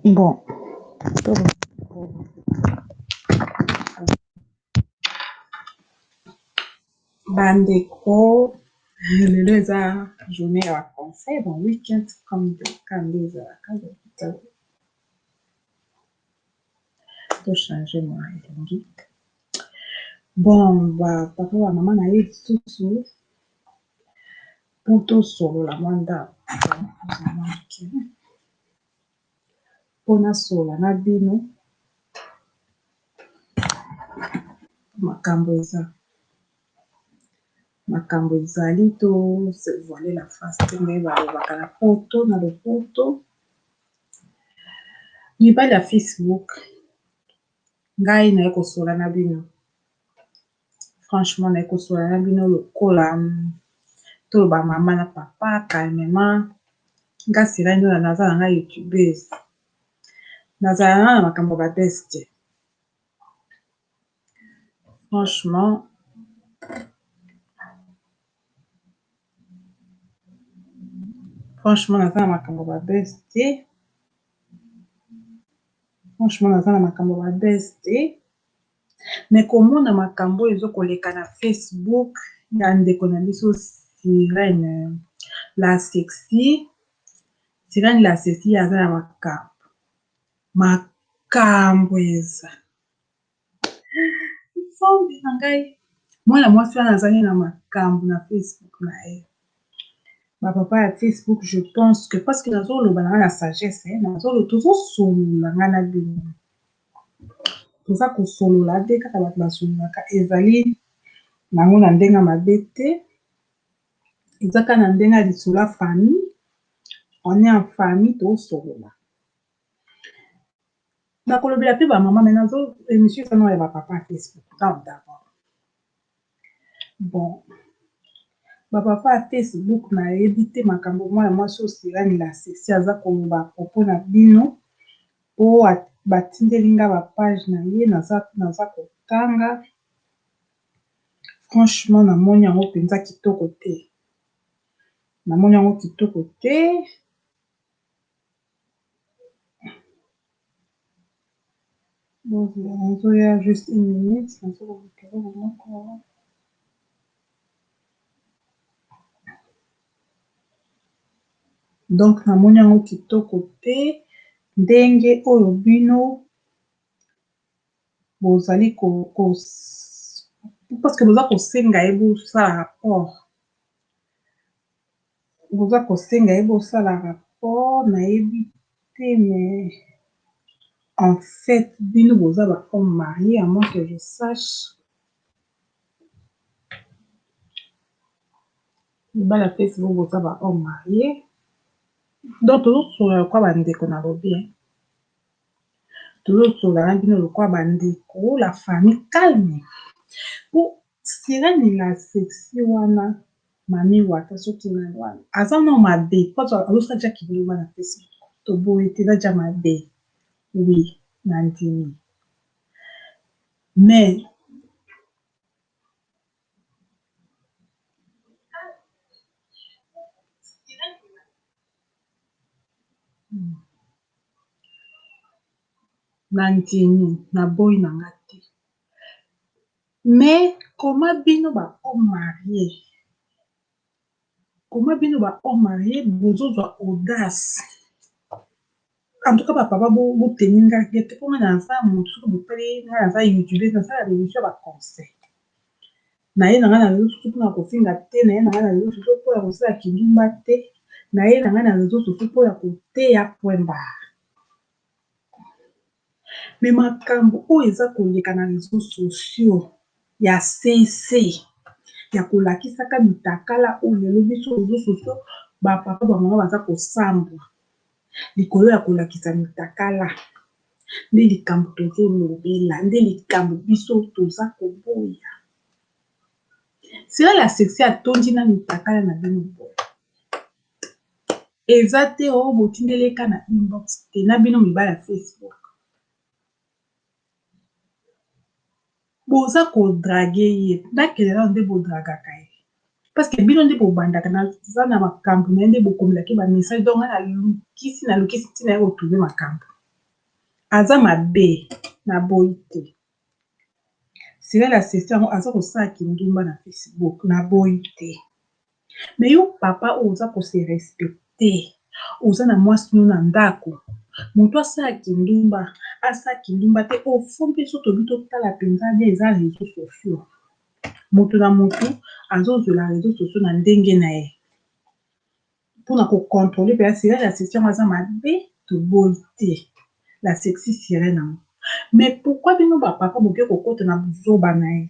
Bon bandeko lelo eza journée ya ba conseil bon week-end comme kaka nde ezalaka to change mwa elongi bon ba papa ba mama na ye lisusu po tosolola mwa ndambo mpo nasolola na bino makambo eza makambo ezali to se voile la face te ndenge balobaka na poto na lopoto mibali ya facebook ngai naye kosolola na bino franchement naye kosolola na bino lokola toloba mama na papa calmement nga Sirène oyo naza na ngai youtubeuse nazala na na makambo ya ba buzz te franchement franchement naza na makambo ya ba buzz te franchement naza na makambo ya ba buzz te mais komona makambo oyo ezokoleka na facebook ya ndeko na biso Sirène la sexy Sirène la sexy aza na makambo makambo eza nzambe na ngai mwana mwasi wana azali na makambo na facebook na ye ba papa ya facebook je pense que parce que nazoloba na ngai na sagesse tozosolola ngai na bino toza kosolola nde kaka bato basololaka ezali nango na ndenge ya mabe te eza kaka na ndenge ya lisolo ya famille on est en famille tosolola nakolobela mpe bamama mais nazo émission eza nao ya bapapa ya facebook d'abord bon bapapa ya facebook nayebi te makambo mwana mwasi oyo Sirène la sexy aza koloba propos na bino po batindeli nga ba page na ye naza kotanga franchement namoni yango mpenza kitoko te namoni yango kitoko te nazoya juste une minute nazokoluka eloko moko donc namoni yango kitoko te ndenge oyo bino bozali parce que boza kosenga ye bosala rapport boza kosenga ye bosala rapport nayebi te mais en fait bino boza ba homme marié à moins que je sache mibali ya facebook boza ba homme marié donc tozosolola lokola bandeko nalobi tozosolola na bino lokola bandeko la famille calme po Sirène la sexy wana mami wata soki nani wana aza nao mabe po azosala dia kindumba na facebook toboyi te eza dia mabe oui nandimi mais nandimi naboyi na nga te mais comment bino ba homme marié comment bino ba homme marié bozozwa audace en tout cas bapapa boteni nga te mpo nga naza motu soki botali nga naza youtubeuse nasala émission ya ba conseil naye na ngai na réseau sociaux mpona kofinga te naye na ngai na réseau sociaux mpona kosala kindumba te naye na ngai na réseau sociaux mpona koteya point barre mais makambo oyo eza koleka na réseau sociaux ya cc ya kolakisaka mitakala oyo lelo biso réseau sociaux bapapa bamama baza kosambwa likolo ya kolakisa mitakala nde likambo tozolobela nde likambo biso toza koboya Sirène la sexy atondi na mitakala na bino boye eza te oyo botindeleka na inbox te na bino mibali ya facebook boza kodraguer ye nakende nano nde bodragaka ye parce que bino nde bobandaka naza na makambo na ye nde bokomelaki ba message donc nga nalukisi nalukisi ntina ye kotrouver makambo. Aza mabe naboyi te. Sirène ya sexy yango aza kosala kindumba na Facebook naboyi te. Mais yo papa oyo oza ko se respecter, oza na mwasi no na ndako, moto asala kindumba, asala kindumba te au fond mpe soki tolobi totala mpenza bien eza reseaux sociaux. Moto na moto azozwela reseaux sociaux na ndenge na ye mpona ko contrôler mpenza sirène ya sexy yango aza mabe toboyi te, la sexy sirène yango. Mais pourquoi bino ba papa boke kokota na buzoba na ye?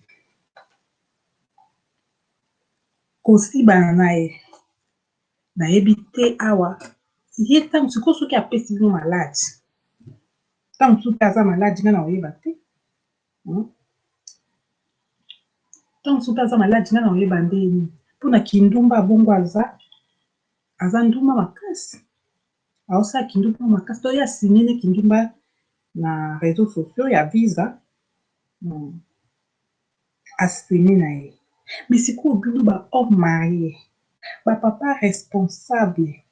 Kosibana na ye nayebi te awa ye ntango sikoyo soki apesi bino maladi ntango mosusu mpe aza maladi nga na koyeba te ntango mosusu mpe aza maladi nga na koyeba ndenge nini mpona kindumba bongo aza aza ndumba makasi aosala kindumba makasi to ye asigne ne kindumba na réseaux sociaux ya visa asigne na ye. Mais sikoyo bino ba homme marie, ba papa responsable,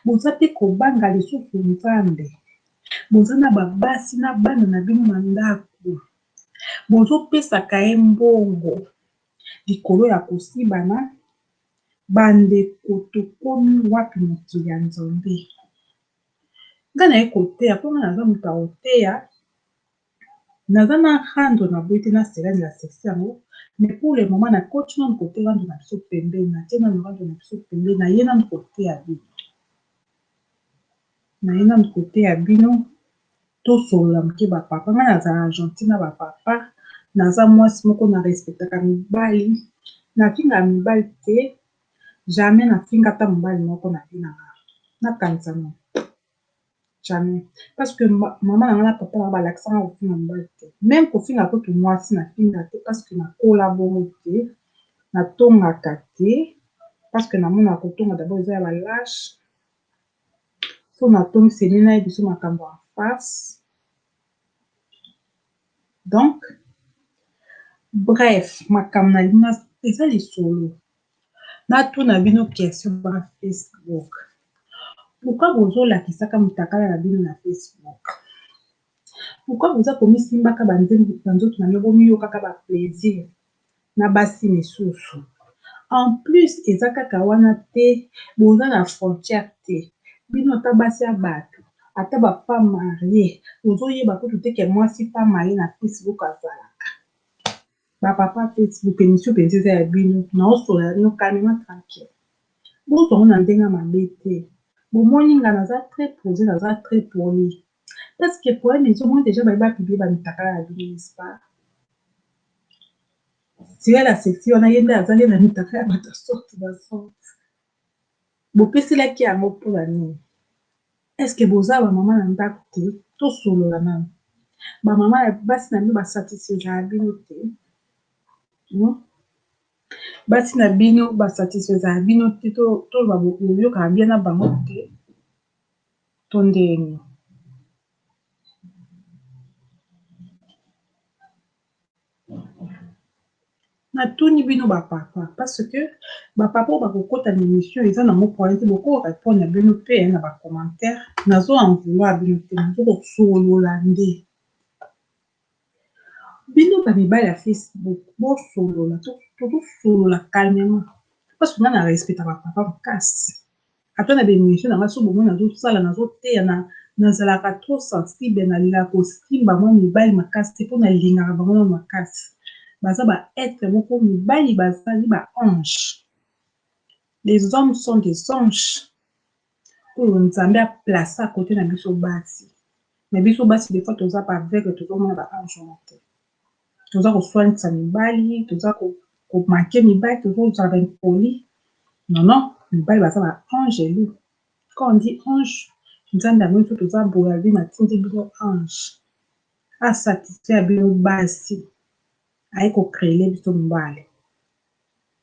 boza mpe kobanga lisusu Nzambe, boza na ba basi na bana na bino na ndako, bozopesaka ye mbongo likolo ya kosibana. Bandeko tokomi wapi mokili ya Nzambe? Nga naye koteya mpo nga naza moto ya koteya, naza na rando na boyi te na sirène ya sexy yango, mais pour le moment nakoti nanu kote rando na biso pembeni, natie nanu rando na biso pembeni, naye nanu koteya bino, naye nanu koteya bino, tosolola moke ba papa. Nga nazala gentil na ba papa, naza mwasi moko na respectaka mibali, nafingaka mibali te, jamais nafinga ata mobali moko na vie na nga, nakanisa nanu jamais, parce que mama na nga na papa na nga balakisa nga kofinga mobali te, meme kofinga kutu mwasi nafinga te parce que nakola bongo te, natongaka te parce que namonaka kotonga d'abord eza ya ba lâche. So natongi seni nayebi biso makambo en face. Donc bref, makambo nalingi eza lisolo. Natuna bino question ba Facebook. Pourquoi bozolakisaka mutakala na bino na Facebook? Pourquoi boza komisimbaka banzoto na bino bomiyokaka ba plaisir na basi misusu? En plus eza kaka wana te, boza na frontière te. Bino ata basi ya bato, ata ba femme mariée, bozoyeba kutu te ke mwasi femme mariée na Facebook azalaka. Ba papa Facebook, émission mpenza eza ya bino, naosolola bino calmement tranquille. Bozwa ngo na ndenge ya mabe te. Bomoni nga naza très posé, naza très poli. Parce que problème ezomoni déjà baye bapublier ba mitakala na bino, n'est-ce pas? Sirène ya sexy wana ye nde aza nde na mitakala ya bato ya sorte na sorte. Bopeselaki yango mpona nini? Est-ce que boza ba mama na ndako te? Tosolola nanu. Ba mama ya basi na bino basatisfaisaka bino te? Basi na bino basatisfaisaka bino te, to boyokaka bien na bango te, to ndenge? Natuni bino ba papa parce que ba papa oyo bakokota na émission eza nango problème te, boko répondre na bino mpe na ba commentaire, nazo en vouloir bino te, nazo kosolola nde. Bino ba mibali ya Facebook bosolola, tozosolola calmement parce que nga na respecta ba papa makasi. Ata na ba émission na nga so bomoni nazosala, nazoteya, nazalaka trop sensible, nalingaka kosimba mwa mibali makasi te mpo nalingaka bango na makasi. Baza ba être moko mibali bazali ba ange. Les hommes sont des anges oyo Nzambe aplace à côté na biso basi. Mais biso basi des fois toza ba aveugle, tozomona ba ange wana te. Toza koswanisa mibali, toza komanquer mibali, tozozala ba impoli. Non non, mibali baza ba ange elu. Quand on dit ange, Nzambe amoni so toza boye alobi natindi bino ange asatisfaire bino basi, aye kocréer biso mobali.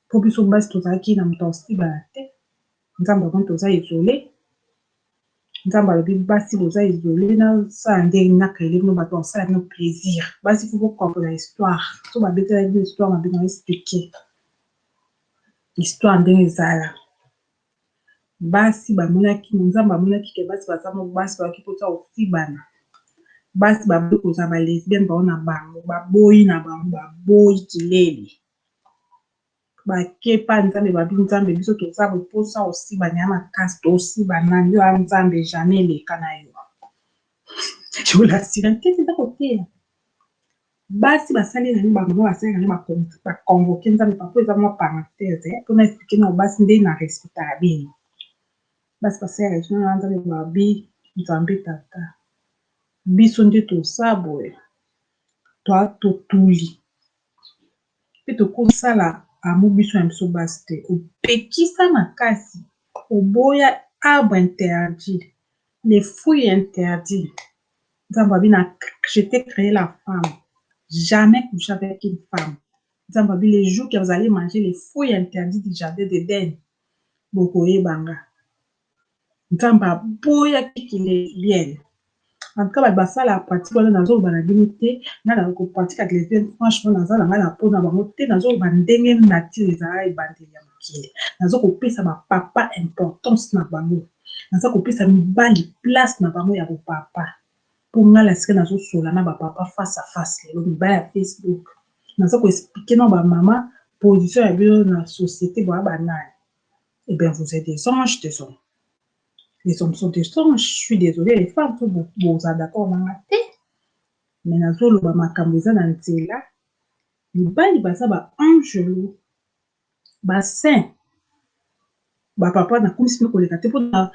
Mpo biso basi tozalaki na moto akosibana te. Nzambe amoni toza isolé. Nzambe alobi basi boza isolé, nasala ndenge nacréer bino bato bakosala bino plaisir. Basi faut bocomprendre histoire. So babetela bino histoire na bino expliquer histoire ndenge ezala. Basi bamonaki, Nzambe amonaki ke basi baza mo basi bazalaki mposa kosibana. Basi baboyi kozala ba lesbienne bango na bango, baboyi na bango, baboyi kilele. Bake pa Nzambe, babi Nzambe biso toza boposa osibana ya makasi, tosiba nani yo ya Nzambe jamais eleka na yo. Jolasira te eza koteya basi basali na ba mama basali na ba convoquer Nzambe. Papa, eza mwa parenthèse mpona expliquer na basi nde na respectaka bino. Basi basali réunion na Nzambe, babi Nzambe tata biso nde toza boye, totuli mpe tokosala amour biso na biso basi te. Opekisa makasi, oboya arbre interdit, les fruits interdits. Nzambe abi na je t'ai créé la femme, jamais coucher avec une femme. Nzambe abi le jour que vous allez manger les fruits interdits du jardin d'Eden, bokoyebanga. Nzambe aboyaki kilesbienne. En tout cas, bato basala pratique wana, nazoloba na bino te. Ngai na kopratique ya lesbienne, franchement, naza na ngai na mpona bango te. Nazoloba ndenge nature ezala ebandeli ya mokili. Naza kopesa bapapa importance na bango, naza kopesa mibali place na bango ya bopapa. Mpo ngai na sika nazosola na bapapa face à face lelo, mibali ya Facebook, naza koexpliquer na bamama position ya bino na société. Boya banani? Eh bien, vous êtes des anges, des hommes. Les hommes sont des anges. Je suis désolée, les femmes, so boza d'accord nanga te, mais nazoloba makambo eza na nzela. Mibali baza baangelo, basaint. Bapapa, nakomisi bino koleka te mpona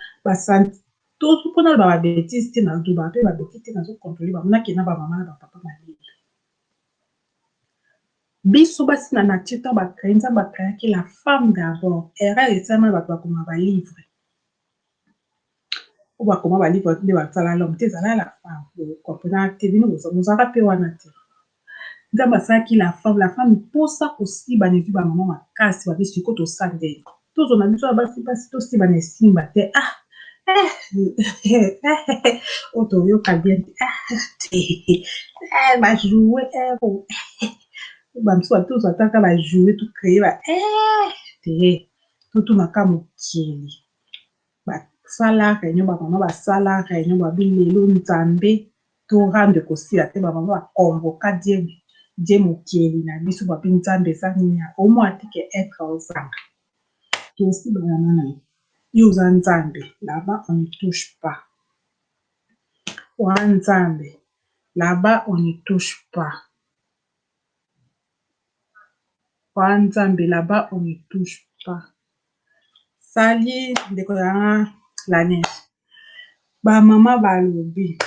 mpona loba babêtises te. Nazoloba mpe babêtises te, nazocontrôler bango. Nakenda bamama na bapapa mayele. Biso basi na nature, ntango bacréer, Nzambe acréaki la femme d'abord. Erreur esalama na bato bakoma balivre oyo, bakoma balivre nde basala l'homme te, ezala la femme. Comprendre te, bino bozalaka mpe wana te. Nzambe asalaki la femme. La femme mposa kosibana ezwi bamama makasi. Babi sikoyo tosala ndenge tozwa na biso ya basi basi, tosibana esimba te. Ah, oyo toyoka bien te, te bajouets bamisusu tozwa taka bajouets, tocréer ba te, totunaka mokili. Basala réunion, bamama basala réunion, babi lelo Nzambe torendre kosila te. Bamama baconvoqua Dieu, Dieu mokeli na biso. Babi Nzambe eza nini omona te ke être ozanga tosibana nani? Yo oza Nzambe, là-bas on ne touche pas. Oza Nzambe, là-bas on ne touche pas. Oza Nzambe, là-bas on ne touche pas. Sali ndeko yanga la neige. Bamama balobi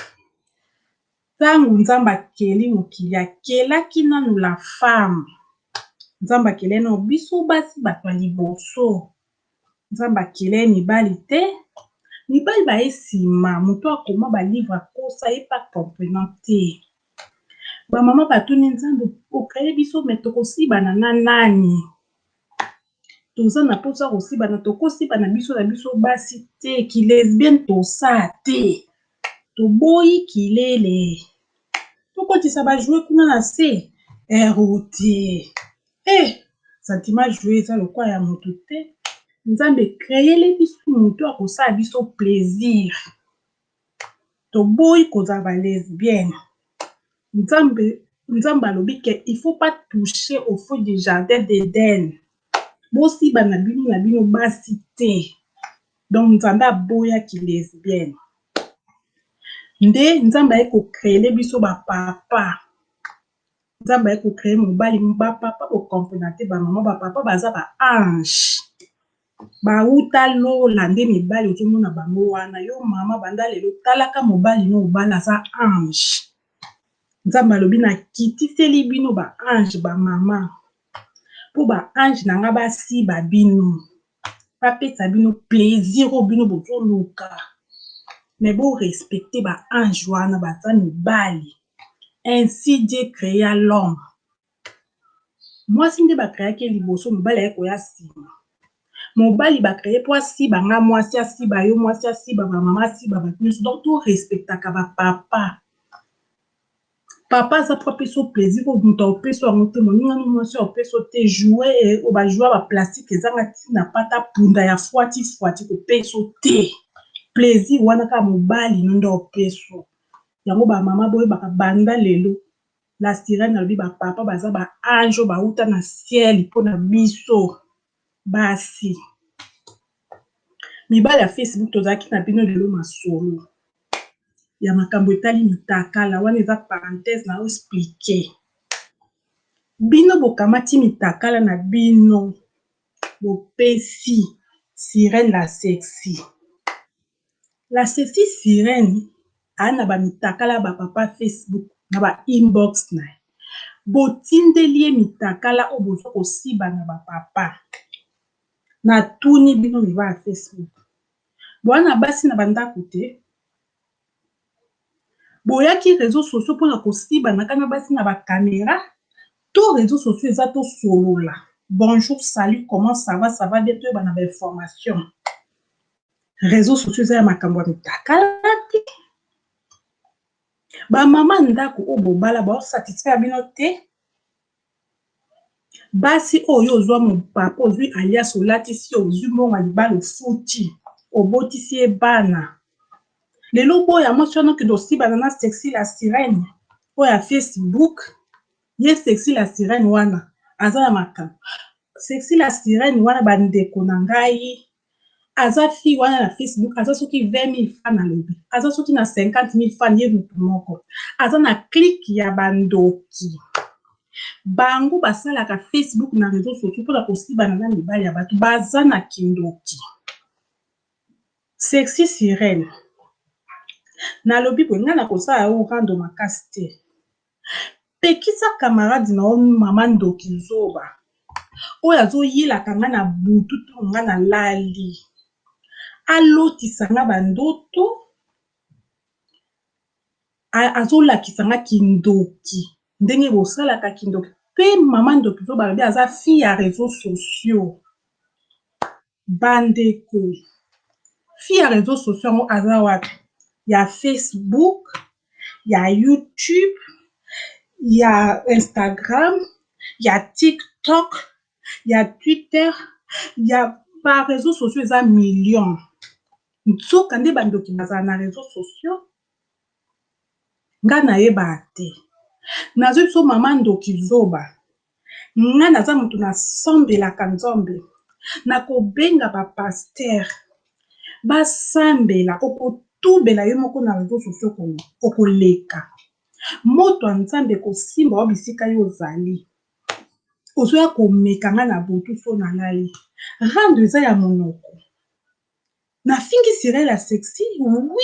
ntango Nzambe akeli mokili, akelaki nanu la femme. Nzambe akeli nano biso basi bato ya liboso. Nzambe akeli mibali te, mibali baye nsima. Moto akoma balivre akosa ye pa comprenant te. Bamama batuni Nzambe: ocréer biso, mais tokosibana na nani? Toza na mposa kosibana, tokosibana biso na biso basi te. Kilesbienne tosala te, toboyi kilele. Tokotisa bajouets kuna na se ero te. E sentiment jouet eza lokwa ya motu te. Nzambe créele biso motu akosala biso plaisir. Toboyi kozala balesbienne. Nzambe, Nzambe alobi ke il faut pas toucher au fruit du jardin d'Eden. Bosibana bino na bino basi te. Donc Nzambe aboyaki lesbienne. Nde Nzambe aye kocréer biso bapapa. Nzambe aye kocréer mobali. Bapapa, bocomprendre te, bamama, bapapa baza baange, bauta lola. Nde mibali ozomona bango wana, yo mama, banda lelo talaka mobali no obala aza ange. Nzambe alobi nakitiseli bino baange, bamama, mpo baange na nga basiba bino, bapesa bino plaisir oyo bino bozoluka. Mais borespecter baange wana, baza mibali. Ainsi Dieu créa l'homme. Mwasi nde bacréaki liboso, mobali aye koya nsima. Mobali bacréer mpo asiba nga mwasi, asiba yo mwasi, asiba bamama, asiba bato nyonso. Donc torespectaka bapapa. Papa aza mpo apesa yo plaisir oyo moto akopesa yango te. Moninga mwasi akopesa te jouet oyo bajouets baplastique ezanga ntina, pata punda ya fwati fwati kopesa te plaisir wana. Kaka mobali no nde opesa. Yango ba mama boyebaka banda lelo la sirène alobi ba papa baza ba ange oyo bawuta na ciel mpona biso basi. Mibali ya Facebook tozalaki na bino lelo masolo ya makambo etali mitakala wana eza parenthèse na expliquer. Bino bokamati mitakala na bino bopesi sirène la sexy. La sexy sirène aa na ba mitakala ya ba papa Facebook na ba inbox na ye. Botindeli ye mitakala oyo boza kosiba na ba papa. Natuni bino mibali ya Facebook. Boza na basi na bandako te? Boyaki réseaux sociaux mpona kosibanaka na basi na ba caméra to réseaux sociaux eza tosolola. Bonjour, salut, comment ça va? Ça va bien, toyeba na ba information. Réseaux sociaux eza ya makambo ya mitakala te. Bamama ndako oyo bobala baosatisfaire bino te. Basi oyo ozwa mopapa, ozwi alias, olatisi, ozwi mbongo ya libala, ofuti, obotisi ye bana. Lelo boya mwasi wana okende osibana na sexy la sirène oyo ya Facebook. Ye sexy la sirène wana aza na makambo. Sexy la sirène wana, bandeko na ngai, aza fille wana na Facebook aza soki 20 000 fan, alobi aza soki na 50 000 fan. Ye motu moko aza na clique ya bandoki. Bango basalaka Facebook na réseaux sociaux mpona kosibana na mibali ya bato. Baza na kindoki. Sexy sirène, nalobi boye, ngai na kosala yo rando makasi te. Pekisa camarade na yo mama ndoki zoba oyo azoyelaka ngai na butu ntango ngai nalali, alotisa nga bandoto, azolakisa nga kindoki, ndenge bosalaka kindoki. Mpe mama ndoki zoba alobi aza fille ya réseaux sociaux. Bandeko, fille ya réseaux sociaux yango aza wapi? Ya Facebook, ya YouTube, ya Instagram, ya TikTok, ya Twitter, ya ba réseaux sociaux eza million. Nzoka nde bandoki bazala na réseaux sociaux. Nga nayebaka te. Nazwi biso mama ndoki zoba. Nga naza motu nasambelaka Nzambe, nakobenga ba pasteur basambela. Okotubela yo moko na réseaux sociaux, okoleka moto ya Nzambe ekosimba wa bisika yo ozali. Ozoya komeka nga na butu so nalali. Rando eza ya monoko. Nafingi sirène ya sexy, oui,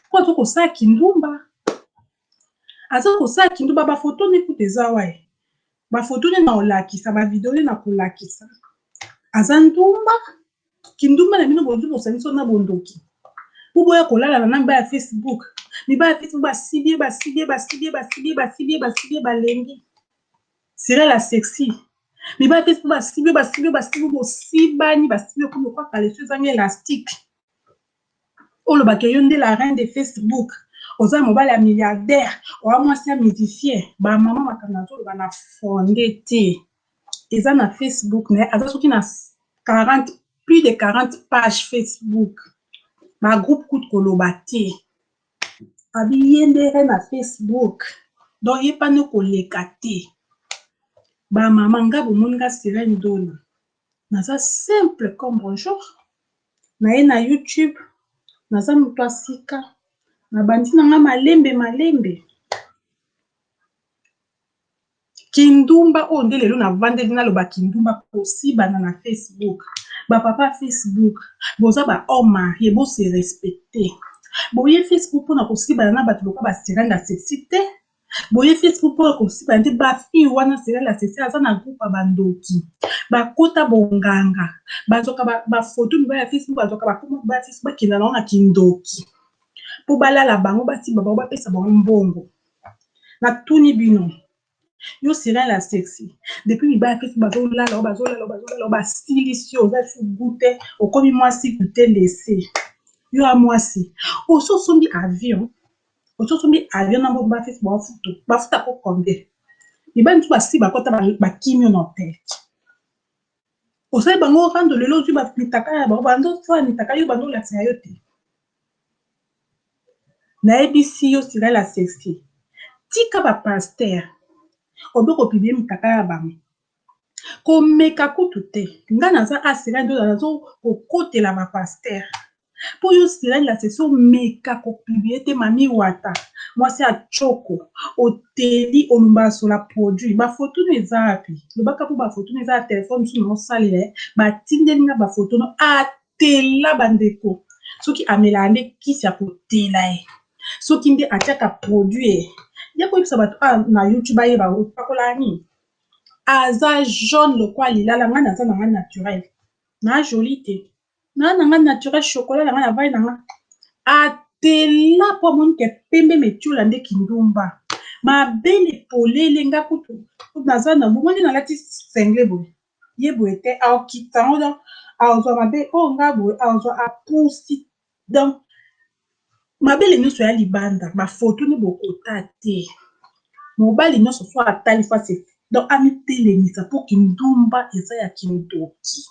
po aza kosala kindumba, aza kosala kindumba. Bafoto ne kuta eza waye, bafoto nde na kolakisa, ba vidéo nde na kolakisa. Aza ndumba. Kindumba na bino bozwi, bosangisi na bondoki po boya kolalana na mibali ya Facebook. Mibali ya Facebook basibi ye, basibi ye, basibi ye, basibi ye, basibi ye, basibi ye, balembi. Sirène ya sexy, mibali ya Facebook basibi ye, basibi ye, basibi ye, bosibani, basibi ye, komi lokwa caleçon ezangi élastique. Olobaka yo nde la reine de Facebook, oza mobali ya milliardaire, oya mwasi ya musicien. Bamama, makambo nazoloba na fonde te. Eza na Facebook na ye, aza soki na 40, plus de 40 page Facebook, ba groupe kutu koloba te. Abi ye nde reine na Facebook, donc ye mpane koleka te. Bamama, nga bomoni nga sirène dona, naza simple comme bonjour. Naye na YouTube, naza moto ya sika, nabandi na nga malembe malembe. Kindumba oyo nde lelo navandeli naloba kindumba, kosibana na Facebook. Bapapa Facebook, boza ba homme marié, bose respecter. Boye Facebook mpona kosibana na bato lokola ba sirène ya sexy te. Boye Facebook mpona kosibana te. Ba fille wana, sirène ya sexy aza na groupe ya bandoki, bakota bonganga, bazwaka bafoto mibali ya Facebook, bazwaka bakoma mibali ya Facebook, bakenda nango na kindoki mpo balala bango, basiba bango, bapesa bango mbongo. Natuni bino, yo sirène ya sexy, depuis mibali ya Facebook bazolala o, bazolala o, bazolala o, basilisi yo, oza su te, okomi mwasi te lese yo ya mwasi. Osi osombi avion, osi osombi avion na mbongo ba Facebook bafuta? Bafuta ko combien? Mibali mosusu basi bakota, bakimi yo na hotel. Osali bango rando, lelo ozwi mitaka ya bango, bando osala mitaka, yo bando olakisa yo te. Nayebisi yo Sila la sexy, tika ba pasteur obe ko publier mitakala na bango. Komeka kutu te. Nga naza a Sila nde nazo kokotela ba pasteur. Po yo Sila la sexy omeka ko publier te mami wata mwasi ya tshoko oteli olumba sola produit ba photo no eza wapi? Lobaka po ba photo no eza na telephone mosusu naosalela batindeli nga ba photo no atela ba ndeko soki amelaka nde kisi ya kotela ye soki nde atiaka produit ye ye koyebisa bato awa na youtube bayeba opakolaka nini aza jaune lokola lilala ngai naza na ngai naturel na jolie te na na ngai naturel chocolat na ngai na vai na ngai atela po amoni ke pembe metiola nde kindumba mabele polele nga kutu naza na bomoni nalati sengle boye ye boye te akokita yango donc azwa mabe oyo nga boye azwa apusi donc mabele nyonso ya libanda bafoto nde bokota te mobali nyonso fo atali fasi donc amitelemisa mpo kindumba eza ya kindoki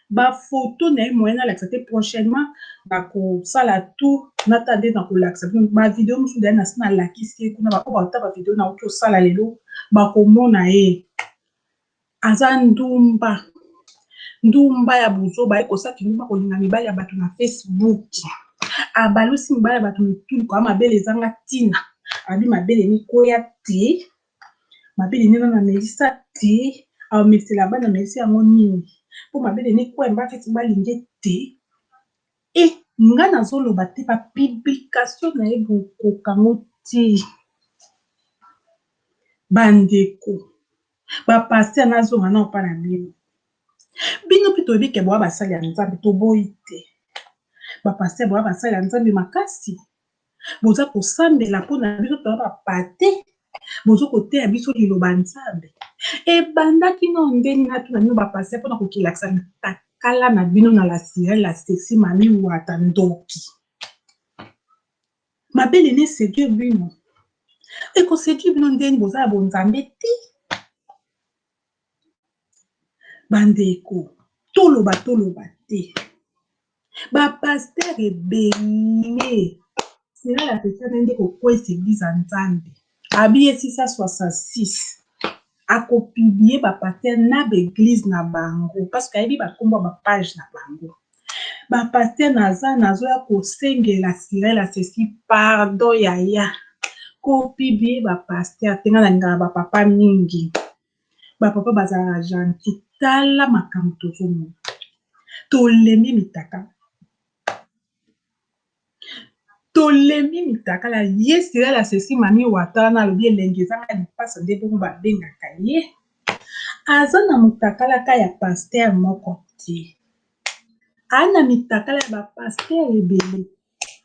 bafoto na ye moyen nalakisa te prochainement nakosala tout nata nde nakolakisa bino bavideo mosusu daye nasi nalakisi ye kuna baoyo bata bavideo nauti osala lelo bakomona ye aza ndumba ndumba ya buzoba ye kosala kindumba kolinga mibali ya bato na facebook abalusi mibali ya bato mitu likolo mabele ezanga ntina abi mabele mikweya te mabele nde nanu amelisa te amelisela bana amelisi yango nini po mabele mikweya mba feti balinge te e nga nazoloba te ba publication na ye bokoka ngo te bandeko ba pasteur nazonga nao mpa na bino bino mpe toyebi ke boya basali ya nzambe toboyi te ba pasteur boya basali ya nzambe makasi boza kosambela mpona biso toya bapate boza koteya biso liloba nzambe ebandaki no ndenge natuna bino ba pasteur mpona kokilakisa mitakala na bino na la sirene la sexy mami wata ndoki mabele ne séduire bino ekoséduire bino ndenge boza ya bonzambe te bandeko toloba toloba te ba pasteur ebele sera ya pesa nde kokwesa eglise ya nzambe abi ye 666 akopublier ba pasteur na ba église na bango parce que ayebi bakombo ya ba page na bango ba pasteur naza nazoya kosengela sirel asesi pardon yaya kopublier ba pasteur te nga nalingaka bapapa mingi bapapa bazalaka gentil tala makambo tozomona tolembi mitaka tolembi mitakala ye sirel asesi mami wata wana alobi elengi ezanga lipasa nde bongo babengaka ye aza na motakalaka ya pasteur moko te aa na mitakala ya ba pasteur ebele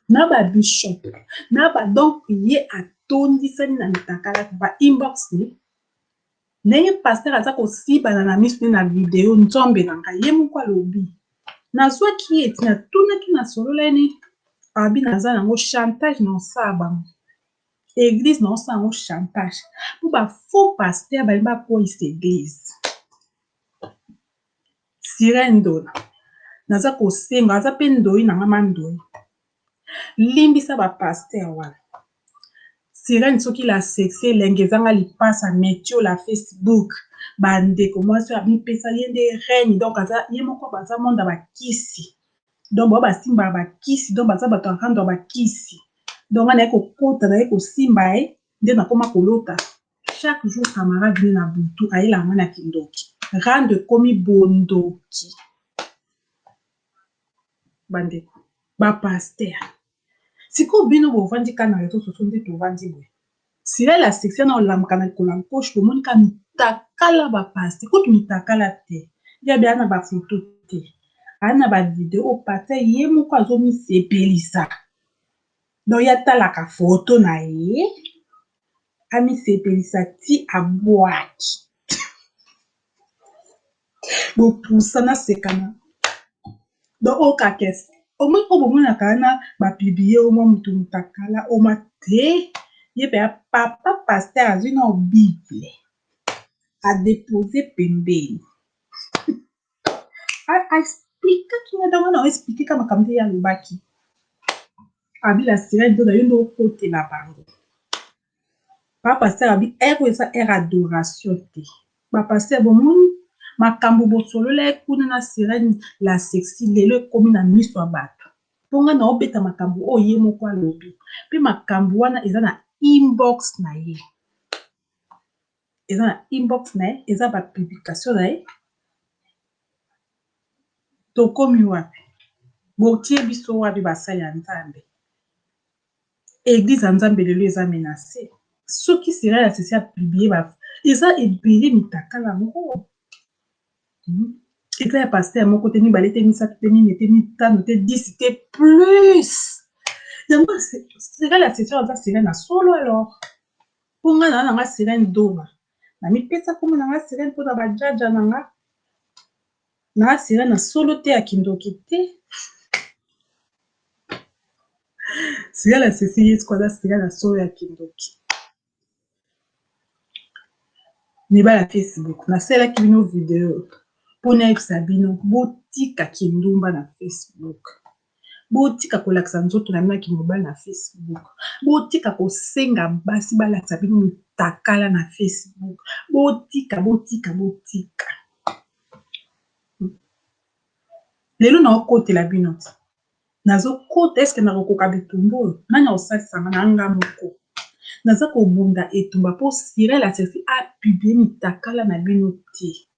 na ba bishop na ba donc ye atondisani na mitakala ba inbox ne ndenge pasteur aza kosibana na miso ne na video nzambe na ngai ye moko alobi nazwaki ye ti natunaki nasolola ye ne abi naza nango chantage na osala bango église na osala yango chantage mpo ba faux pasteur balingi bakweyisa église sirene ndona naza kosenga aza mpe ndoi na nga mandoi limbisa ba pasteur wana sirene soki la sexe elenge ezanga lipasa metio la facebook bandeko mwasi oyo amipesa ye nde reine donc aza ye moko baza monde ya bakisi donc bao basimbaka bakisi donc baza bato ya rando ya bakisi donc nga naye kokota naye kosimba ye nde nakoma kolota chaque jour camarade ne na butu ayelaka nga na kindoki rando ekomi bondoki bandeko ba pasteur sikoyo bino bovandi kaka na réseau sociaux nde tovandi boye sila la section na olamuka na likolo ya nkoshi bomoni kaka mitakala ba pasteur kutu mitakala te ye abi aa na bafoto te aa na bavideo oyo pasteur ye moko azomisepelisa donc ye atalaka foto na ye amisepelisa ti abwaki bopusa nasekana donc oyo kakese omoi oyo bomonaka wana bapublier o mwa motu motakala omwa te ye mpe ya papa pasteur azwi na bible adepose pembeni aexpliquaki nga donc wana oexpliquer ka makambo nde ye alobaki. Abi la sirène ndoda yo nde okotela bango. Papa pasteur abi heure oyo eza heure adoration te. Ba pasteur bomoni makambo bosolola kuna na sirène la sexy lelo ekomi na miso ya bato. Mpo nga na obeta makambo oyo ye moko alobi. Mpe makambo wana eza na inbox na ye. Eza na inbox na ye, eza ba publication na ye. Tokomi wapi? Botie biso wapi basali ya Nzambe? Église ya Nzambe lelo eza menacée. Soki sirène la sexy apublie ba eza ebele mitakala yango. Eza ya pasteur moko te, mibale te, misato te, mine te, mitano te, 10 te, plus. Yango sirène la sexy aza sirène na solo alors. Mpo nga na nga sirène dova. Namipesa kombo na nga sirène mpona bajaja na nga. Na sirène na solo te ya kindoki te. Sirène la sexy ye siko aza sirène na solo ya kindoki. Mibali ya Facebook nasalelaki bino video mpo nayebisa bino botika kindumba na Facebook. Botika kolakisa nzoto na bino ya kimobali na Facebook. Botika kosenga basi balakisa bino mitakala na Facebook. Botika, botika, botika. Lelo naokotela bino ti. Nazokota eske nakokoka bitumba oyo? Nani akosalisanga na nga moko? Naza kobunda etumba mpo sirène la sexy apublie mitakala na bino te.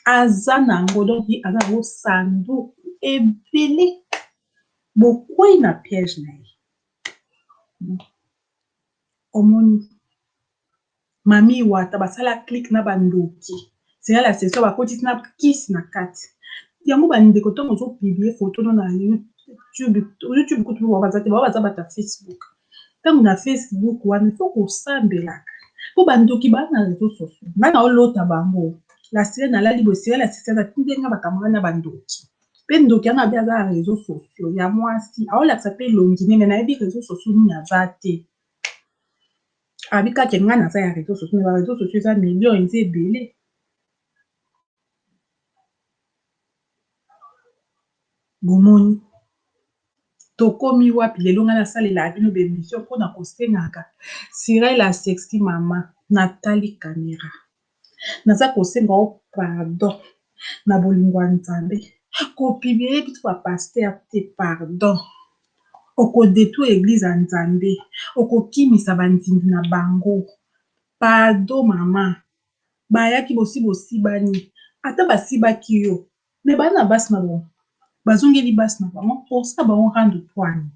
Aza nango donc ye aza nango sanduku ebele. Bokwei na piège na ye. Omoni mami wata basala clique na bandoki. Sirène la sexy bakotisi na kisi na kati. Yango bandeko ntango ozopublie photo no na YouTube, YouTube kutu bao baza te, bao baza bato ya Facebook. Ntango na Facebook wana il faut kosambelaka mpo bandoki baa na réseaux sociaux. Nga na olota bango. La sirène alali boye, sirène la sexy atindi nga bacamarade na bandoki. Mpe ndoki wana abi aza na réseaux sociaux ya mwasi, aolakisa mpe elongi nene, nayebi réseaux sociaux nini aza te. Abi kaka nga naza ya réseaux sociaux, mais ba réseaux sociaux eza million, eza ebele. Bomoni tokomi wapi lelo nga nasalelaka bino ba émission mpona kosengaka sirène la sexy mama natali caméra. Naza kosenga o pardon na bolingo ya Nzambe. Kopublie biso ba pasteur te pardon. Okodétruire église ya Nzambe, okokimisa bandimi na bango. Pardon mama. Bayaki bosi bosibani. Ata basibaki yo, mais baa na basi na bango. Bazongeli basi na bango, osala bango rendre poigne.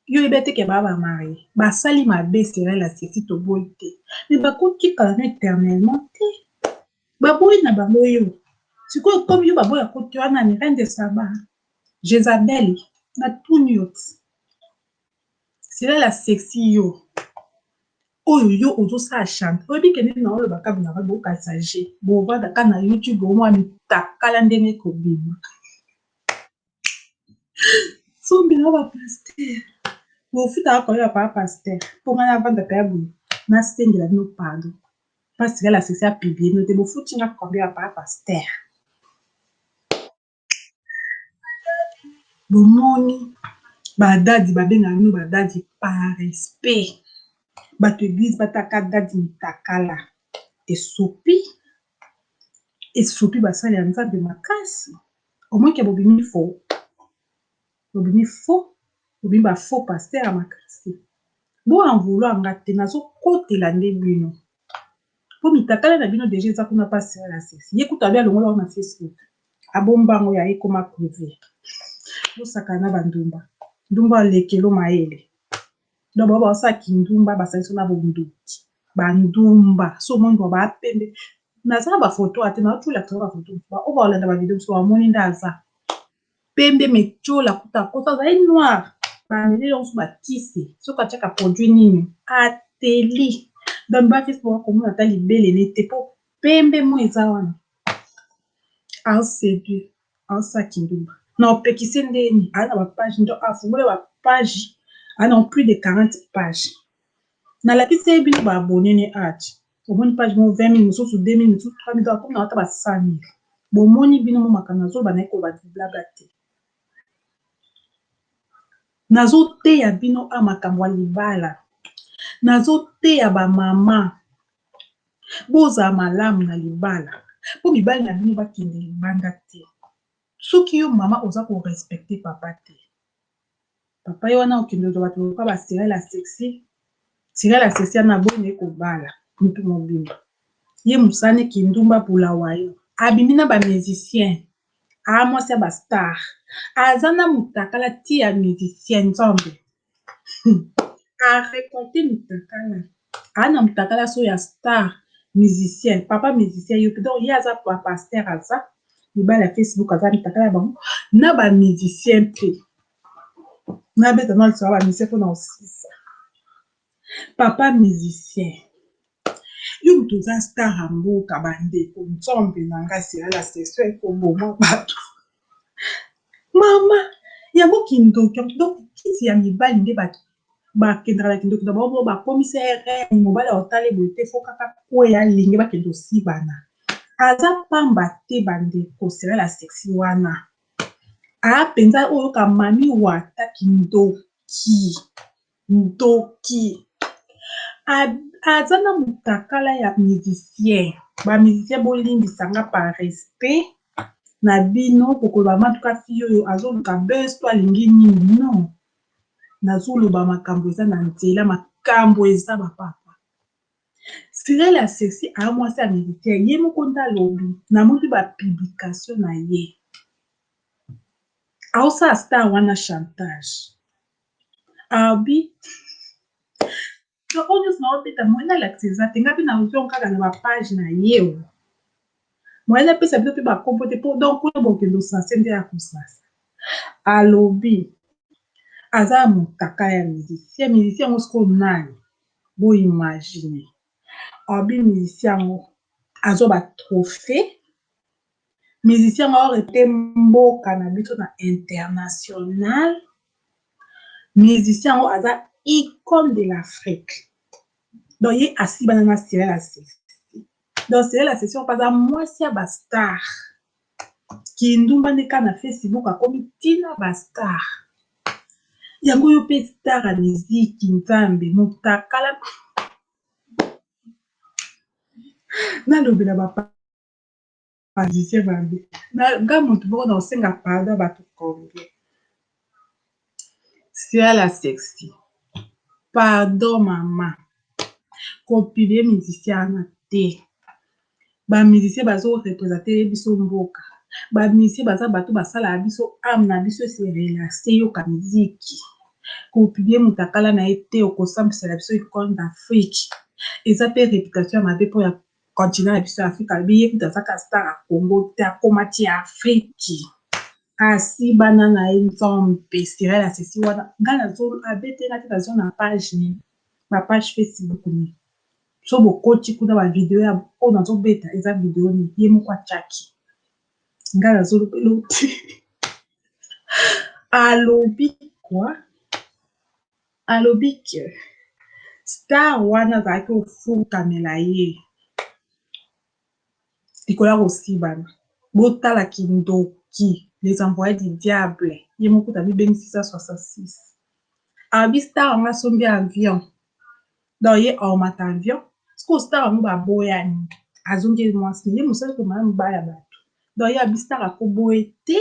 Yo oyebi te ke baa bamarie. Basali mabe sirène la sexy toboyi te. Mais bakotikala no éternellement te. Baboyi na bango yo. Sikoyo komi yo baboya koti wana ni reine de Saba. Jezabel natuni yo ti. Sirène la sexy yo. Oyo yo ozosala chante. Oyebi ke nini na oloba kabu na bokanisa je. Bovandaka na YouTube omwa mitakala ndenge ekobima. Sombela ba pasteur. Bofutaka koyeba pa pasteur. Mpo nga navandaka ya boye. Nasengela bino pardon. Mpasi la sexy apublie bino te. Bofuti nga combien ya pa pasteur? Bomoni badadi babengaka bino badadi par respect. Bato église bataka dadi mitakala. Esopi. Esopi basali ya Nzambe makasi. Omoni ke bobimi faux. Bobimi faux. Bobimi ba faux pasteur ya makasi. Bo en vouloir nga te nazokotela nde bino. Mpo mitakala na bino déjà eza kuna pa sirène la sexy. Ye kutu abi alongola yango na Facebook. Abomba yango ya ekoma privé. Bosakana na bandumba. Ndumba alekelo mayele. Donc bao basala kindumba basalisi na bondoki. Bandumba so omoni bao bapembe. Naza na bafoto ate naotulakisa bafoto. Oyo baolanda bavideo biso bamoni nde aza. Pembe metiola kuta kosa azali noir. Bameli nyonso bakisi. Soki atiaka produit nini ateli. Donc ba Facebook bakomona ata libelele te po pembe mo eza wana. Aoséduire, aosala kindumba. Na opekise ndeni aza na bapage ndo afungola bapage aza na plus de 40 page. Nalakisi ye bino baabone ne ati. Omoni page moko 20 000 mosusu 2 000 mosusu 3 000 donc akomi na ata ba 100 000. Bomoni bino mo makambo nazoloba naye koloba blabla te. Nazoteya bino a makambo ya libala, nazoteya ba mama bozala malamu na libala mpo mibali na bino bakende libanda te. Soki yo mama oza ko respecter papa te, papa ye wana okende kozwa bato lokola ba Cyril ya sexy. Cyril ya sexy wana aboyi naye kobala mutu mobimba, ye mosala ne kindumba bulawayo, abimi na ba musicien, aa mwasi ya ba star, aza na mutakala ti ya musicien nzambe a recolte mutakala, aa na mutakala so ya star musicien, papa musicien yo pe donc ye aza pa pasteur, aza mibali ya Facebook, aza mutakala ya bango na ba musicien pe. Nabeta nanu lisolo ya ba musicien pona kosisa. Papa musicien, yo moto oza star ya mboka, bandeko nzambe na ngai sila la session ekoboma bato. Mama yango kindoki, donc kisi ya mibali nde bato bakendaka na kindoki na bango, bakomisa ye reine, mobali akotala boye te, fo kaka kweya alingi bakende kosibana. Aza pamba te bandeko, sila la sexy wana aa mpenza oyoka mami wata kindoki ndoki, aza na mutakala ya musicien. Ba musicien bolimbisa nga par respect na bino, bokoloba matuka fille oyo azoluka buzz to alingi nini? Non, nazoloba makambo eza na nzela, makambo eza bapapa. Cyril ya sexy aa mwasi ya musicien, ye moko nde alobi, namoni ba publication na ye aosala star wana chantage. Abi oyo nyonso naobeta moyen nalakisa eza te, nga mpe nazwi yango kaka na ba page na ye, o moyen napesa bino mpe bakombo te, po donc kuna bokende osase nde ya kosasa. Alobi aza ya motaka ya musicien, musicien yango sikoyo nani? Bo imagine, abi musicien yango azwa ba trophée, musicien yango aorete mboka na biso na international, musicien yango aza icône de l'Afrique. Donc ye asibana na Cyril ya sexy, donc Cyril ya sexy mpo aza mwasi ya ba star, kindumba nde kaka na Facebook akomi ntina ba star yango. Yo mpe star ya miziki, nzambe motakala nalobela ba musicien mabe nga motu moko na kosenga pardon bato combien. Cyril sexy, pardon mama, kopublier musicien wana te. Ba musicien bazo représenter biso mboka, ba musicien baza bato basalaka biso âme na biso ese relaxe, yoka miziki. Kopublier motakala na ye te, okosambisela biso icône d'Afrique, eza mpe réputation ya mabe mpo ya continent na biso ya Afrique. Alobi ye kutu azaka star ya Congo te, akoma ti ya Afrique, asibana na ye nzambe. Cyril asesi wana ngai nazo abetenga te, nazwa na page nini, ba page Facebook nini, so bokoti kuna ba video ya oyo nazobeta eza video nini ye moko atiaki, ngai nazolobela te. Alobi quoi? Alobi ke star wana azalaki kofukamela ye likolo ya kosibana. Botala kindoki, les envoyés du diable, ye moko kutu abibengisi 166. Alobi star yango asombi avion, donc ye aomata avion. Sikoyo star yango baboyani, azongi mwasi ye mosali komaya mobali ya bato, donc ye abi star akoboye te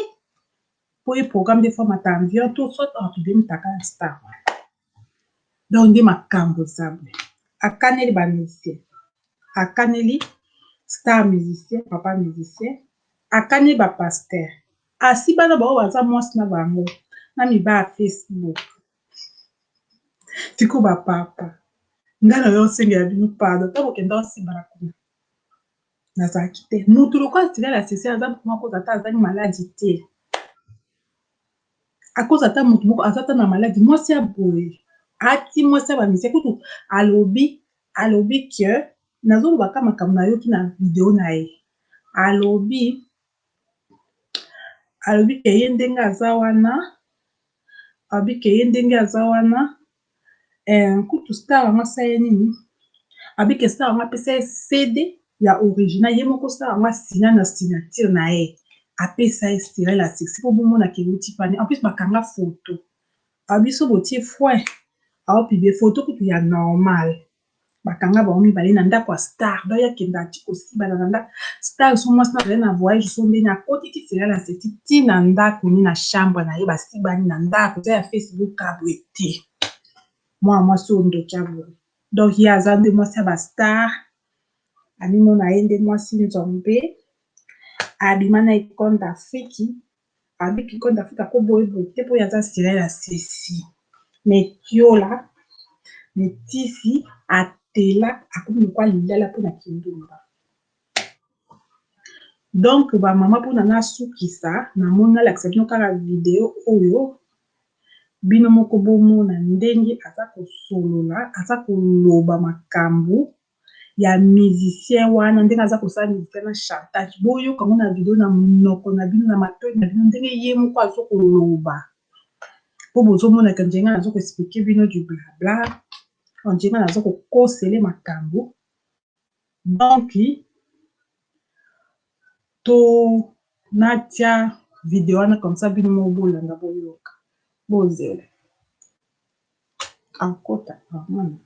po ye programme des fois mata avion to soit apublier mutaka ya star wana. Donc nde makambo eza boye, akaneli ba musicien, akaneli star musicien, papa musicien, akaneli ba pasteur, asibana bango baza mwasi na bango na mibali ya Facebook. Sikoyo bapapa, ngai na yo osengela bino pardon, ntango okenda osimbana kuna nazalaki te mutu lokola Cyril asesi, aza motu moko aza ata azangi maladi te, akoza ata motu moko aza ata na maladi. Mwasi ya boye ati mwasi ya ba musicien kutu alobi ke nazoloba ka makambo nayoki na video na ye. Alobi ke ye ndenge aza wana, alobi ke ye ndenge aza wana kutu star yango asala ye nini? Alobi ke star yango apesa ye CD ya original, ye moko star yango asina na signature na ye, apesa ye Cyril asexy mpo bomonaka euti pani. En plus bakanga photo. Alobi soki botie foin ao publier photo kutu ya normal. Bakanga bango mibale na ndako ya star donc ye akenda ati kosibana na ndako star so mwasi na azali na voyage so ndeni akoti ti sela na seti ti na ndako ni na chambre na ye basibani na ndako eza ya Facebook kabwe te. Mwana mwasi oyo ndoki ya boye donc ye aza nde mwasi ya ba star, amimona ye nde mwasi nzambe, abima na icone d'Afrique, abiki icone d'Afrique akoboye boye te mpo ye aza sila ya sesi metiola metisi atela akomi lokwa lilala mpona kindumba. Donc ba mama mpona nasukisa namoni nalakisa bino kaka video oyo bino moko bomona ndenge aza kosolola, aza koloba makambo ya musicien wana ndenge aza kosala musicien na chantage. Boyoka ngo na video na monoko na bino na matoi na bino ndenge ye moko aza koloba, po bozomona ke ndenge naza ko expliquer bino du blabla, ndenge naza kokosele makambo. Donc to natia video wana comme ça bino moko bolanda boyoka bozela akota amona.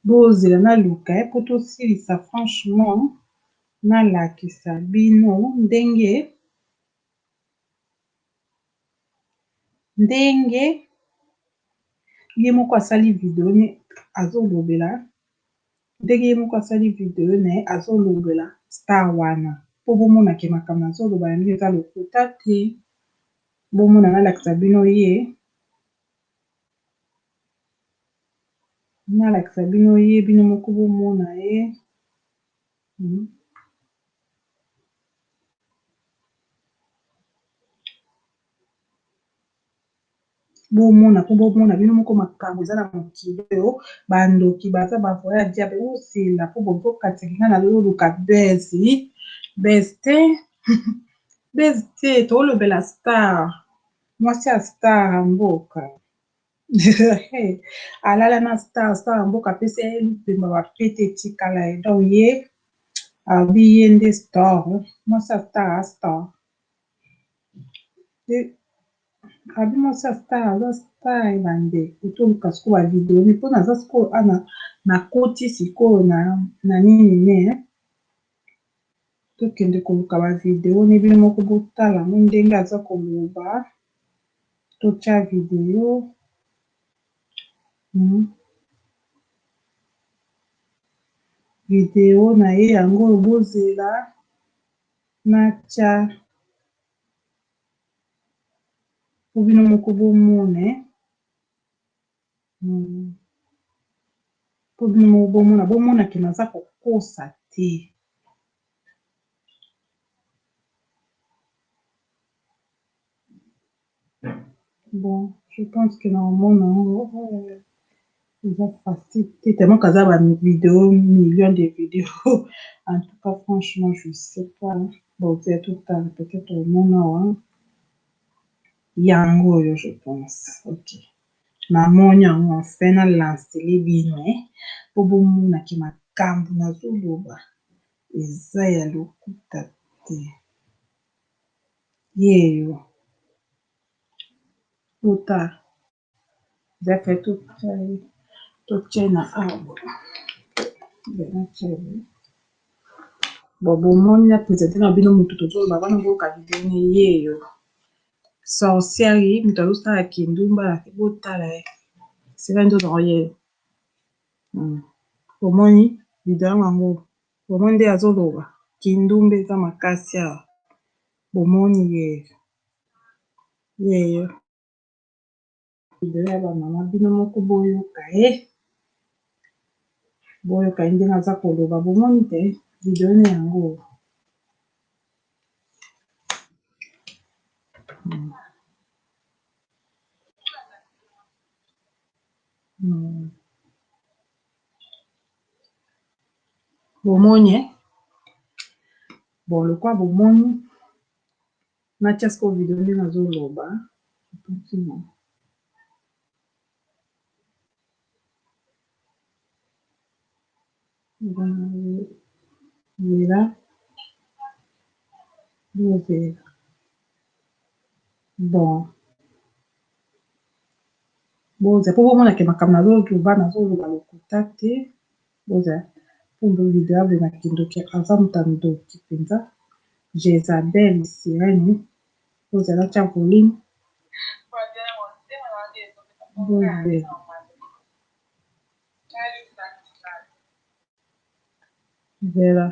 Bozela naluka ye po tosilisa franchement nalakisa bino ndenge ndenge ye moko asali video ne azolobela ndenge ye moko asali video na ye azolobela star wana po bomonake makambo azoloba na bino eza lokuta te. Bomona nalakisa bino ye, nalakisa bino ye bino moko bomona ye. Bomona mpo bomona bino moko makambo eza na mokili oyo, bandoki baza bavoya ya diable. Ozela mpo bozokatisaki nga nazoluka buzz buzz te buzz te, tolobela star, mwasi ya star ya mboka alala na star, star ya mboka apesi ye lupemba bapete etikala ye donc ye abi ye nde star, mwasi ya star a star abi mwasi ya star aza star. Ebandeko toluka sikoyo ba video ne mpo naza sikoyo ana nakoti sikoyo na nini ne tokende koluka ba video ne bino moko botala ngo ndenge aza koloba. Totya video video na ye yango oyo bozela natya po bino moko bomona po bino moko bomona bomona ke naza kokosa te. Bon, je pense que na omona yango eza facile te tellement kaza ba video million de vidéos. En tout cas franchement je sais pas, bon c'est tout tard peut-être omona wa yango oyo je pense. Ok, namoni yango enfin na lancele bino po bomonaki makambo nazoloba eza ya lokuta te. Yeyo ota eza fe totie na awa bon bomoni na presente na bino motu tozoloba wana boyoka video ne yeyo sorcière ye moto azosala kindumba botala ye sila nzoto ye bomoni video yango bomoni nde azoloba kindumba eza makasi awa bomoni ye yeyo video ya bamama bino moko boyoka ye boyoka ye ndenge aza koloba bomoni te video ne yango. Bomoni bon lokwa bomoni natia sikoyo video ndenge azoloba. Zela, bozela. Bon, bozela mpo bomona ke makambo nazoloba, nazoloba lokuta te. Bozela mpo video abima kindoki, aza moto ya ndoki mpenza, Jezabel Sirène. Bozela, tia volume. Bozela. Zela.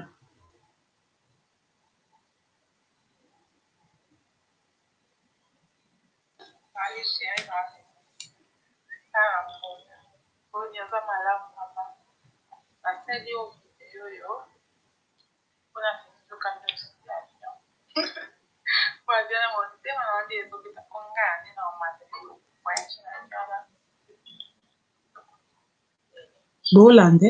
Bolande.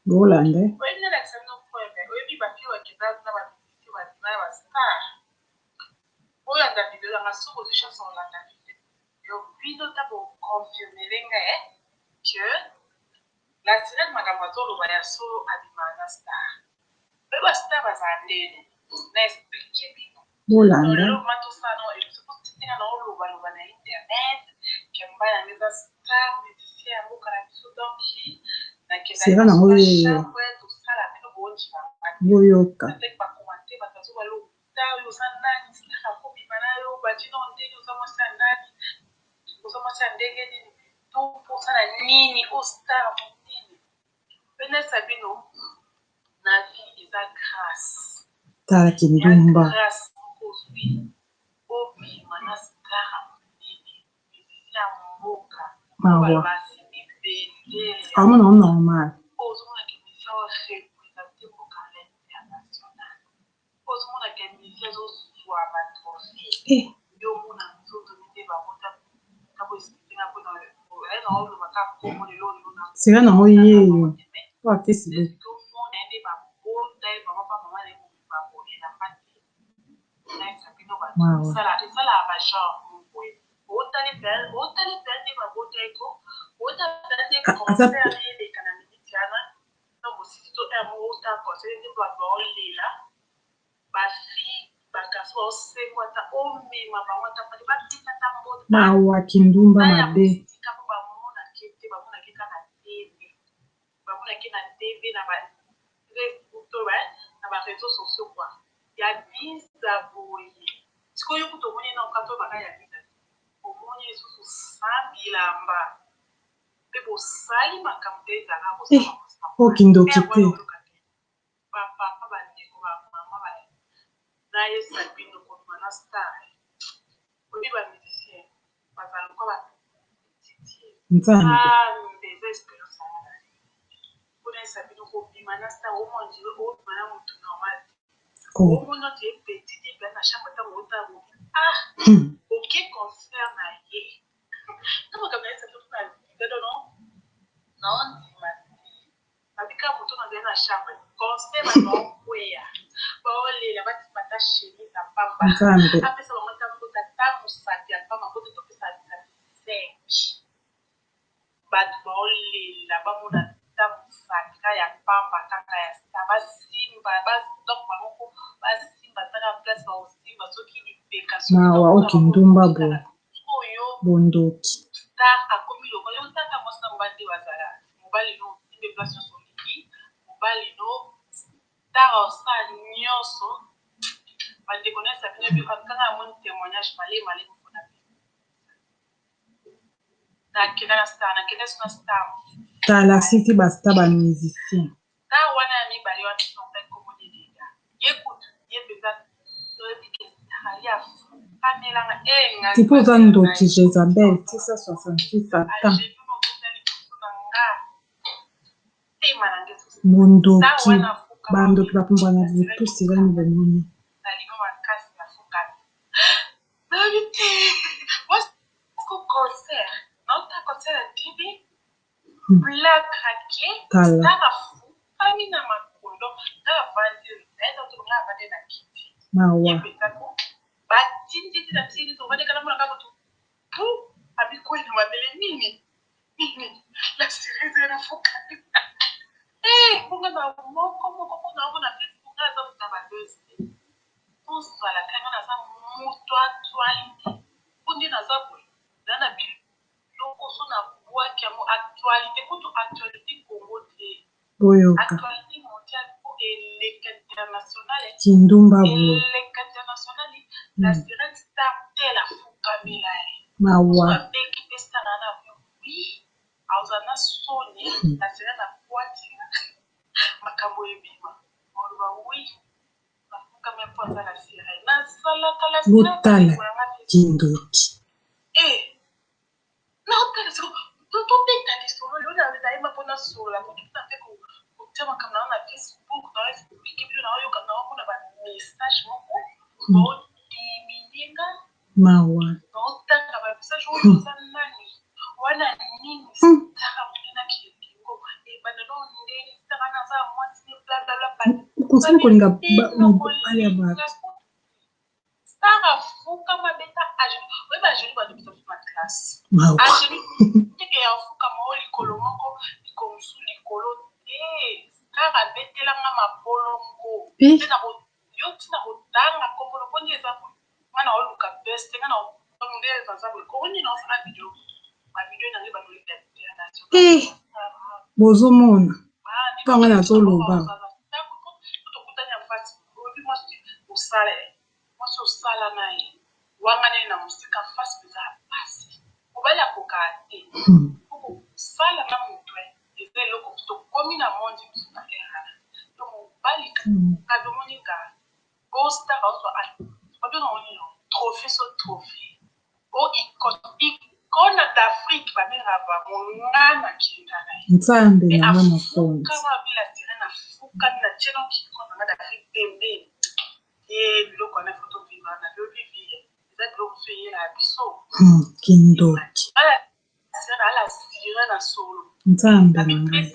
Bolande. Bolanda. Sera nango yeyo. Boyoka. Tala kindumba. Mawa. Amona normal. Eh. Sera nango yeyo. Po Facebook. Mawa. Aza mawa, kindumba mabe. Eh, oyo kindoki te? Nzambe. Oh. Nzambe. Mawa, oyo kindumba boye. Bondoki. Tala siti ba star, ba musicien. Tipo oza ndoki Jezabel 666 Satan. Bondoki, bandoki bapumbwa na butu. Sirene bomoni. Tala. Mawa. Boyoka. Kindumba boye. Mawa. Botala kindoki. Mawa. Kosala kolinga mobali ya bato. Mawa. Eh. Eh, bozomona mpo nga nazoloba. Nzambe na nga mokonzi. Kindoki. Nzambe na ngai.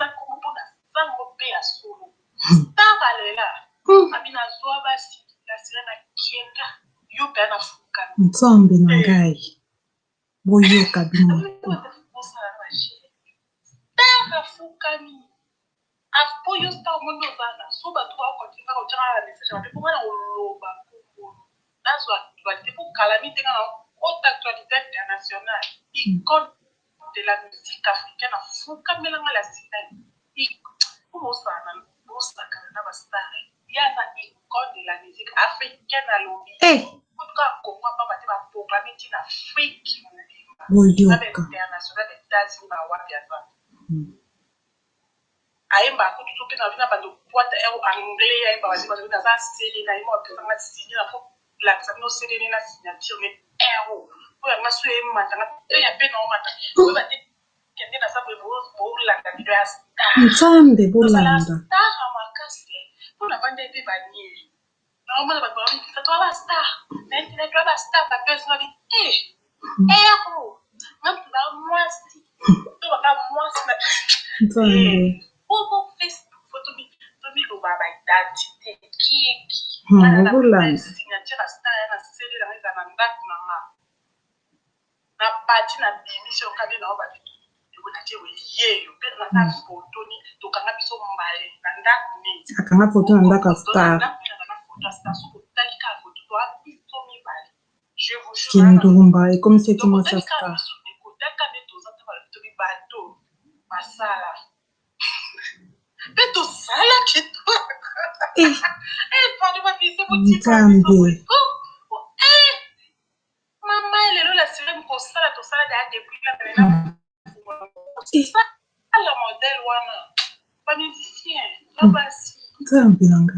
Nzambe na ngai. Boyoka bino moko. Eh. Boyoka. Nzambe bolanda. Nzambe. Bolanda. Akanga foto na ndako ya star. Kindumba ekomisi eti mwasi ya star. Eh. Nzambe. Nzambe na nga.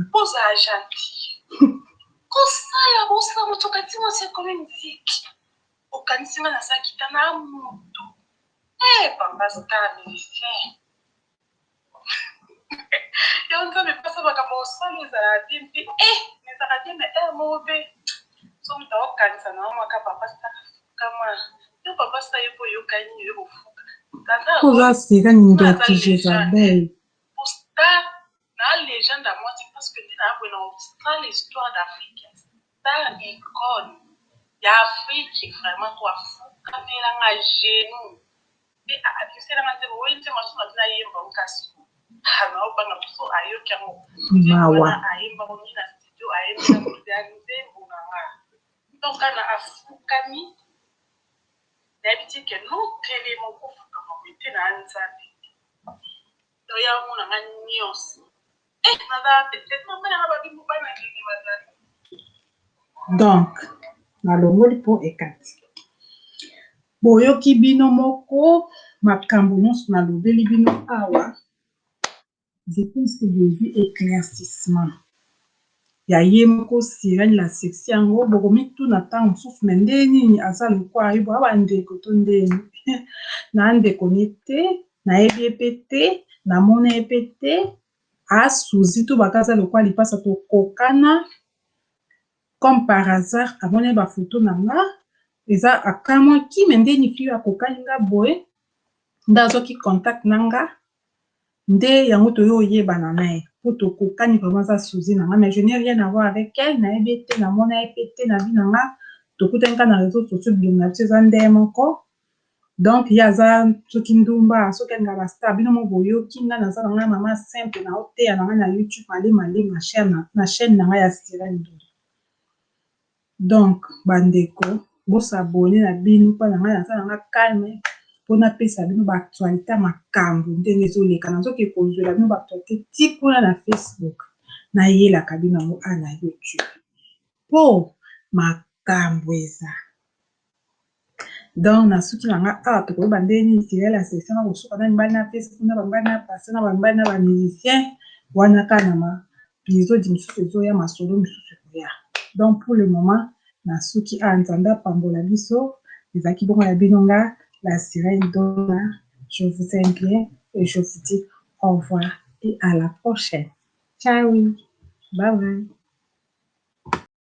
Oza sirene ndoki Jezabel. Star na légende ya mwasi, parce que nde na boye na osala histoire d'Afrique, star icône ya Afrique vraiment ko afukamelanga genou mpe abiselanga nzembo oyo, nzembo asusu na bino ayemba ngo, kasi naobanga mosu ayoki yango. Mawa. Ayembango nini na studio, ayembela nzembo na nga. Donc na afukami, nayebi ti ke notelema, okofukama boye te na Nzambe. To ya omona nga nyonso naza peut-être mama nanga babimbo bana ndenge bazali. Donc nalongoli mpo ekati. Boyoki bino moko makambo nyonso nalobeli bino awa. Je pense que bozwi éclaircissement ya ye moko Sirène la Sexy. Yango bokomituna ntango mosusu me nde nini aza lokwa ye boya bandeko to ndeni na ndeko ne te. Nayebi ye mpe te, namona ye mpe te. Asuzi to baka aza lokwa lipasa, tokokana comme par hasard. Amoni ye bafoto na nga, eza akamwaki me ndeni fille akokani nga boye, nde azwaki contact na nga, nde yango toyo oyebana na ye po tokokani vraiment. Aza suzi na nga, mais je n'ai rien à voir avec elle. Nayebi ye te, namona ye mpe te na vie na nga. Tokutani kaka na réseaux sociaux, bilongo na biso eza nde moko. Donc ye aza soki ndumba, soki alingaka bastar. Bino mo boyoki nga, naza na ngai mama simple, na oteya na ngai na YouTube malema na chaîne na ngai ya Sirène Dodo. Donc bandeko, bos'abonner na bino mpo na ngai naza na nga calme mpo napesa bino baactualité ya makambo ndenge ezoleka. Nazoki kozwela bino baactualité ti kuna na Facebook, nayelaka bino yango a na YouTube mpo makambo eza. Donc na suki na nga awa, tokoyeba ndenge nini Sirène la Sexy na kosuka na mibali na Facebook, na bamibali na pasteur, na bamibali na bamusicien wana. Kaka na ma épisode mosusu ezoya, masolo mosusu ekoya. Donc pour le moment na suki awa. Nzambe apambola biso. Ezalaki bongo ya bino nga la Sirène Dona. Je vous aime bien et je vous dis au revoir et à la prochaine. Ciao, bye bye.